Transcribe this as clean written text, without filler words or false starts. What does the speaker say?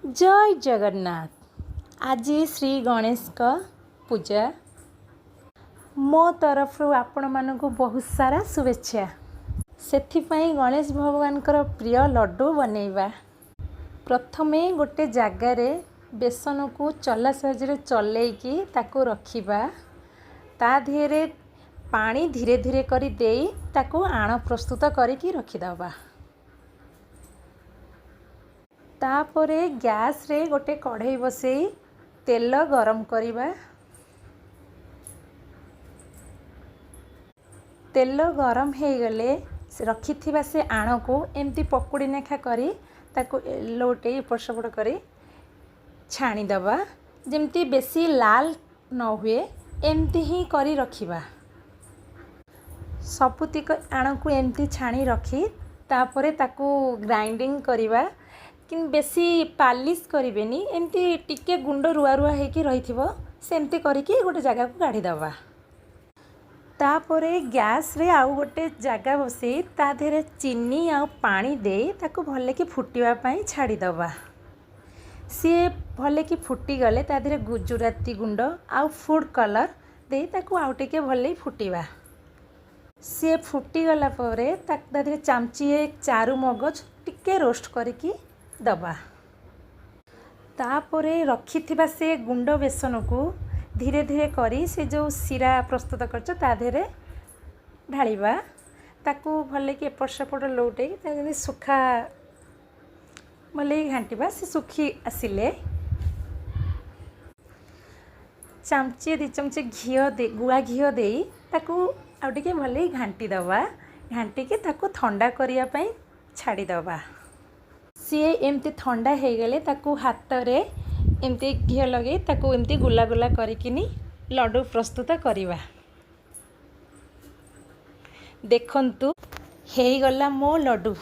ଜୟ ଜଗନ୍ନାଥ। ଆଜି ଶ୍ରୀ ଗଣେଶଙ୍କ ପୂଜା। ମୋ ତରଫରୁ ଆପଣମାନଙ୍କୁ ବହୁତ ସାରା ଶୁଭେଚ୍ଛା। ସେଥିପାଇଁ ଗଣେଶ ଭଗବାନଙ୍କର ପ୍ରିୟ ଲଡ଼ୁ ବନେଇବା। ପ୍ରଥମେ ଗୋଟେ ଜାଗାରେ ବେସନକୁ ଚଲା ସାହାଯ୍ୟରେ ଚଲେଇକି ତାକୁ ରଖିବା। ତା ଦେହରେ ପାଣି ଧୀରେ ଧୀରେ କରି ଦେଇ ତାକୁ ଆଣ ପ୍ରସ୍ତୁତ କରିକି ରଖିଦେବା। ତାପରେ ଗ୍ୟାସ୍ରେ ଗୋଟେ କଢ଼େଇ ବସେଇ ତେଲ ଗରମ କରିବା। ତେଲ ଗରମ ହେଇଗଲେ ରଖିଥିବା ସେ ଆଣକୁ ଏମିତି ପକୁଡ଼ି ଲେଖା କରି ତାକୁ ଲଉଟେଇ ଏପଟ ସେପଟ କରି ଛାଣିଦେବା। ଯେମିତି ବେଶୀ ଲାଲ ନ ହୁଏ, ଏମିତି ହିଁ କରି ରଖିବା। ସବୁତିକ ଆଣକୁ ଏମିତି ଛାଣି ରଖି ତାପରେ ତାକୁ ଗ୍ରାଇଣ୍ଡିଙ୍ଗ କରିବା। କିନ୍ତୁ ବେଶୀ ପାଲିସ୍ କରିବେନି, ଏମିତି ଟିକେ ଗୁଣ୍ଡ ରୁଆ ରୁଆ ହେଇକି ରହିଥିବ, ସେମିତି କରିକି ଗୋଟେ ଜାଗାକୁ କାଢ଼ିଦେବା। ତାପରେ ଗ୍ୟାସ୍ରେ ଆଉ ଗୋଟେ ଜାଗା ବସେଇ ତା ଦେହରେ ଚିନି ଆଉ ପାଣି ଦେଇ ତାକୁ ଭଲକି ଫୁଟିବା ପାଇଁ ଛାଡ଼ିଦେବା। ସିଏ ଭଲକି ଫୁଟିଗଲେ ତା ଦେହରେ ଗୁଜୁରାତି ଗୁଣ୍ଡ ଆଉ ଫୁଡ଼୍ କଲର୍ ଦେଇ ତାକୁ ଆଉ ଟିକେ ଭଲକି ଫୁଟିବା। ସିଏ ଫୁଟିଗଲା ପରେ ତା ଦେହରେ ଚାମଚିଏ ଚାରୁ ମଗଜ ଟିକେ ରୋଷ୍ଟ କରିକି ଦେବା। ତାପରେ ରଖିଥିବା ସେ ଗୁଣ୍ଡ ବେସନକୁ ଧୀରେ ଧୀରେ କରି ସେ ଯେଉଁ ଶିରା ପ୍ରସ୍ତୁତ କରିଛ, ତା ଦେହରେ ଢାଳିବା। ତାକୁ ଭଲକି ଏପଟ ସେପଟ ଲଉଟେଇ ତା ଯେମିତି ଶୁଖା ଭଲକି ଘାଣ୍ଟିବା। ସେ ଶୁଖି ଆସିଲେ ଚାମଚେ 2 ଚାମଚ ଘିଅ ଦେଇ, ଗୁଆ ଘିଅ ଦେଇ ତାକୁ ଆଉ ଟିକେ ଭଲକି ଘାଣ୍ଟି ଦେବା। ଘାଣ୍ଟିକି ତାକୁ ଥଣ୍ଡା କରିବା ପାଇଁ ଛାଡ଼ିଦେବା। ସିଏ ଏମିତି ଥଣ୍ଡା ହେଇଗଲେ ତାକୁ ହାତରେ ଏମିତି ଘିଅ ଲଗେଇ ତାକୁ ଏମିତି ଗୁଲା ଗୁଲା କରିକିନି ଲଡ଼ୁ ପ୍ରସ୍ତୁତ କରିବା। ଦେଖନ୍ତୁ, ହେଇଗଲା ମୋ ଲଡ଼ୁ।